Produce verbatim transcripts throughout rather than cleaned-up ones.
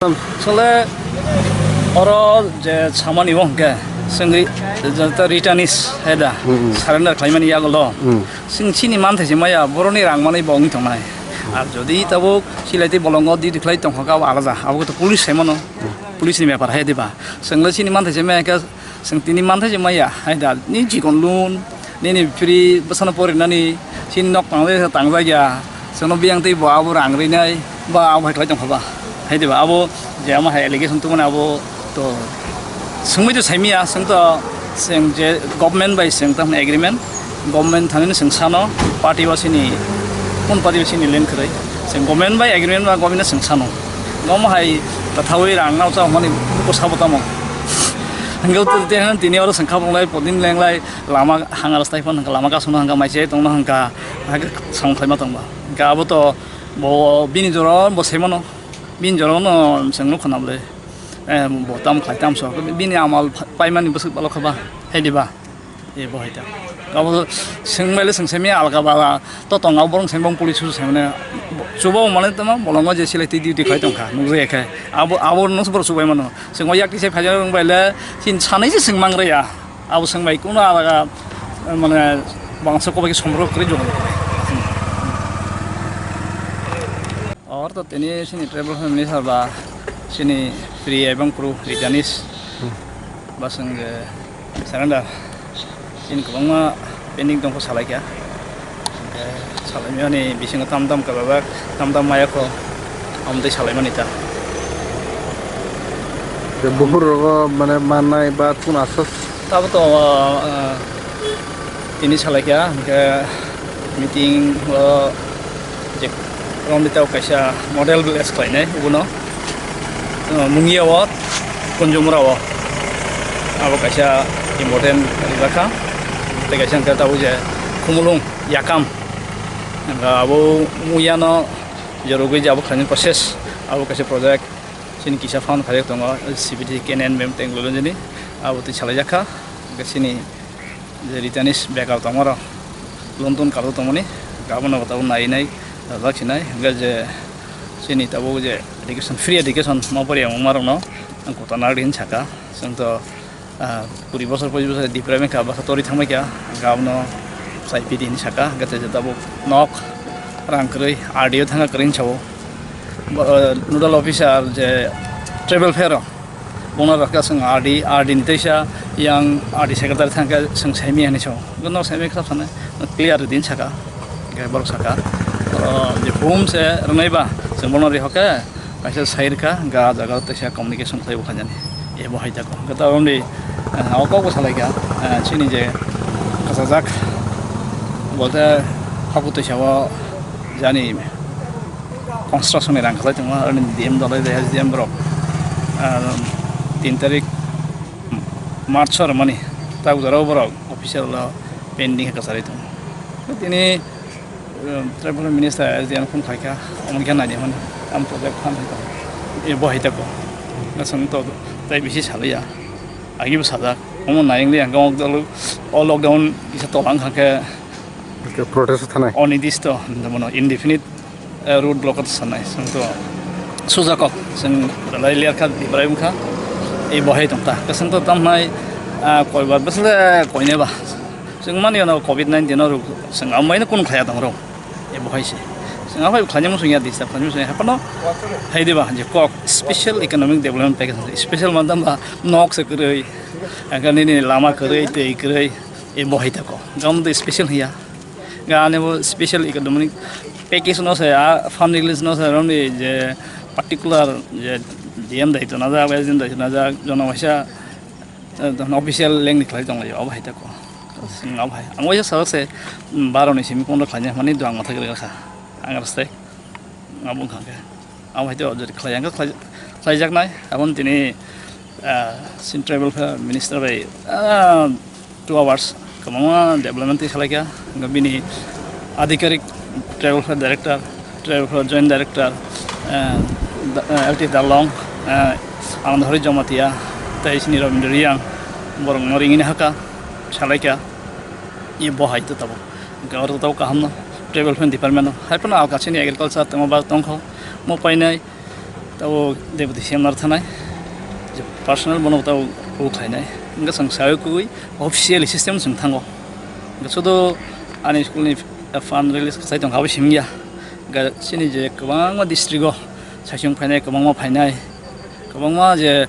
Chole oro je samani bo hwnkhe chwng ri-, je ta returnees hai da, Hmm. surrender khlaimani yagulo. Hmm. Chwng chini manthai se maya, boroni rang manwi bo wngwi tongnai. Ar jodi tabuk silai tei bolongo duty khlai tongkha khe abo alada, abo to police sai mano. Police ni bepar hai diba. Chwng le chini manthai se maya khe Chwng tini manthai se maya, hai da, ni chikon loan, nini free bwsano porinani, chini nok tangjakya, tangjakya, chwngno biyang tei bo abo rang rinai, ba abo hai khlai tongkha ba, hai diba, abo je ama hai allegation tongmani abo to swngbai to saimaya, chwng to chwng je government bai chwng tamo agreement, government thani chwng sano, party o chini, kun party o chini link kwrwi, chwng government bai agreement ba government no chwng sano, omo hai tathawi rang nao cha hwnmani bwsa bo tamo. Hingke tini oro chwng kha bolai podin lenglai lama hangar stai phano hwnka lama kasungno hwnka mai se tongno hwnka hake samung khlaima tongba hwnka abo to bo bini jora bo sai mano bini jora no chwng nukha na bwle bo tam khlai tam so bini amal paimani bwswk balo kha ba hai diba. E bo hai ta. Abo swng bai le swng semi alga bala to tong abo borong seng bong police su seng mane chuba mane tama bolongo je silai twi duty khai tong kha nukjai khe abo abo no bor chubai mano swng yak tise phai rong bai le chin sanai se swng mang re ya abo swng bai kuno alga mane bangsa ko bai somro kri jong. Or to tini sini travel family sar ba sini free ebang kru returnees ba swng je Surrender. Chini kwbangma pending tongkha salaikha. Hwnkhe salaimani bisingo tam tam kwbabak, tam tam mayakho, amtwi salaimani ta. Buphur rogo mane mannai ba kun aswk. Tabo to, ah, tini salaikha, hwnkhe meeting o je Romditao kaisa model village khlainai, ubono, uh, Mungia o, Kunjumura o. Abo kaisa important rijak kha. Tei kaisa hwnkhe tabuk je Khumulwng Yakam. Hwnkhe abo Mungia no jorogwi je abo khlainani process, abo kaisa project chini kisa fund khaijak tongo, C B T K N N M M Technology ni. Abo twi salaijak kha. Hwnkhe chini je returnees bekar tongmarok, loan ton karwi tongmani, abono tabuk nai nai rwjak sinai, hwnkhe je chini tabuk je education, free education ma poriya wngmarokno ang kota narwdi hinwi saka. Chwng to, ah, kuri bosor, pochis bosor deprive wngkha, bwsa torwi thangbaikha, hwnkhe abono chai pidi hinwi saka, hwnkhe je tabuk nok rang kwrwi, R D O thangkha kwrwi hinwi sao. Bo, ah, nodal officer je tribal fair o, Bongno rwkha chwng R D, R D ni teisa yang R D secretary thangkhe chwng saimaya hinwi sao. Bono saimaya khe sanai, clear din saka. Hwnkhe borok saka, oro je form se rwnai ba, chwng bono rihokhe kaisa sai rwkha, hwnkhe ah jaga o teisa communication khlai bo khaijani. E bo hai tako. Hwnkhe tabuk ni, eh, o kok bo salaikha, eh, chini je kasajak, bolte haku teisa o jani construction ni rang kwlai tongma, aroni D M dalai bai S D M borok, ah, tin tarik March o rwmani, tak jora o borok official o pending khe kwcharwi tongo. Tini, ah, tribal minister S D M phone khaikha, omo khe naidi hwn, am project phan hai tongo, e bo hai tako, aswng to tei bisi salaiya, agi bo sajak, omo nai wngli ang o lockdown kisa tola wngkha khe, protest thanai, onidisto, indefinite eh, road block sanai, chwng to suja kok, chwng belai ler kha, dibrai wngkha, e bo hai tong ta. Hwnkhe chwng to tamo hwnai, ah, koi bar bwsle koi nai ba. Chwng mani ano covid nineteen o rwk, chwng amaino kunu khlaiya tong rw. E bo hai se. Chwng aphai khlaina muchung ya, disturb khlaina muchung ya. Haphano hai diba, je kok special economic development package, special mantam ba nok se kwrwi, hwnkhe nini lama kwrwi, tei kwrwi, e bo hai ta kok. Gam de special hiya. Ga ani bo special economic package no se, a fund release no se, romni je particular je D M daityo najak, S D M daityo najak, jono waisa, eh, official lengni khlai tonglaio, abo hai tako. Chwng abo hai. Ang waisa sajak se, mm, baro ni simi pondro khlaina hwnmani duang mwthai kwrwi kha. Ang rastai. Abo wngkha khe. Abo hai tei o jori khlai, ang khe khlai, khlaijaknai. Aboni tini, ah, sin tribal welfare minister bai, ah, two hours kwbangma development tei salaikha. Hwnkhe bini adhikarik tribal welfare director, tribal welfare joint director, ah, da-, ah, L T Darlong, ah, Anand Hari Jamatia, tei sini Rabindra Reang, borokno ringini haka salaikha. I bo hai to tabuk. Hwnkhe oro tabuk kaham no tribal welfare department no. Hai phano alka chini agriculture tongma ba tongkho. Mo painai. Tabo deputy C M nar thanai, je personal bono tabo o khlainai. Hingke chwng sawi kui officially system chwng thango. Hingke sudu ani school ni fund release kachai tong kha bo simya. Hingke chini je kwbangma district o saichung phainai, kwbangma phainai, kwbangma je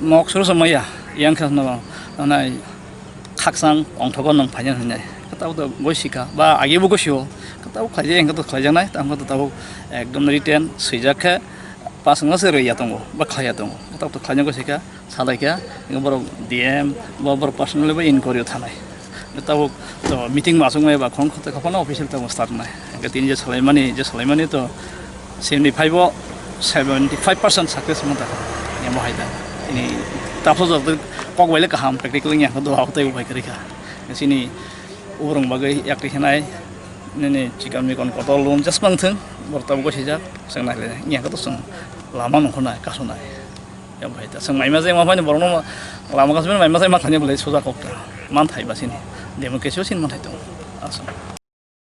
nok suru samaya yang kha no nai khakchang ongthogo nwng phainai hinai. Tabo to gosika ba agi bo gosio. Tabo khlaijak hingke to khlaijaknai, tamo to tabo ekdom written swijak khe pasang se rwya tongo ba khlaiya tongo. Tabo to khlaina gosika. Salaikha, borok D M, bo borok personally bo inquiry o thanai. Tabuk to meeting masuk mai ba khong khotoi khopano official tabuk start nai. Hingke tini je salaimani, je salaimani to seventy five o seventy five percent success wngkha. Yang bo hai da. Ini tapso jok kok bai le kaham practical yang do hau tei ubai kari kha. Sini ubrung bagwi yakri khanai nini chikon mikon kotor lum jas mang thung. Borok tabuk gosijak, chwng nai le yang to chwng lama nongkhornai kasonai. Yang bai ta chwng maima jai ma phani borokno lama kasbani maima jai ma thani bolai soja kok ta. Man thai ba sini. Democracy o sini man thai tongo. Aswk.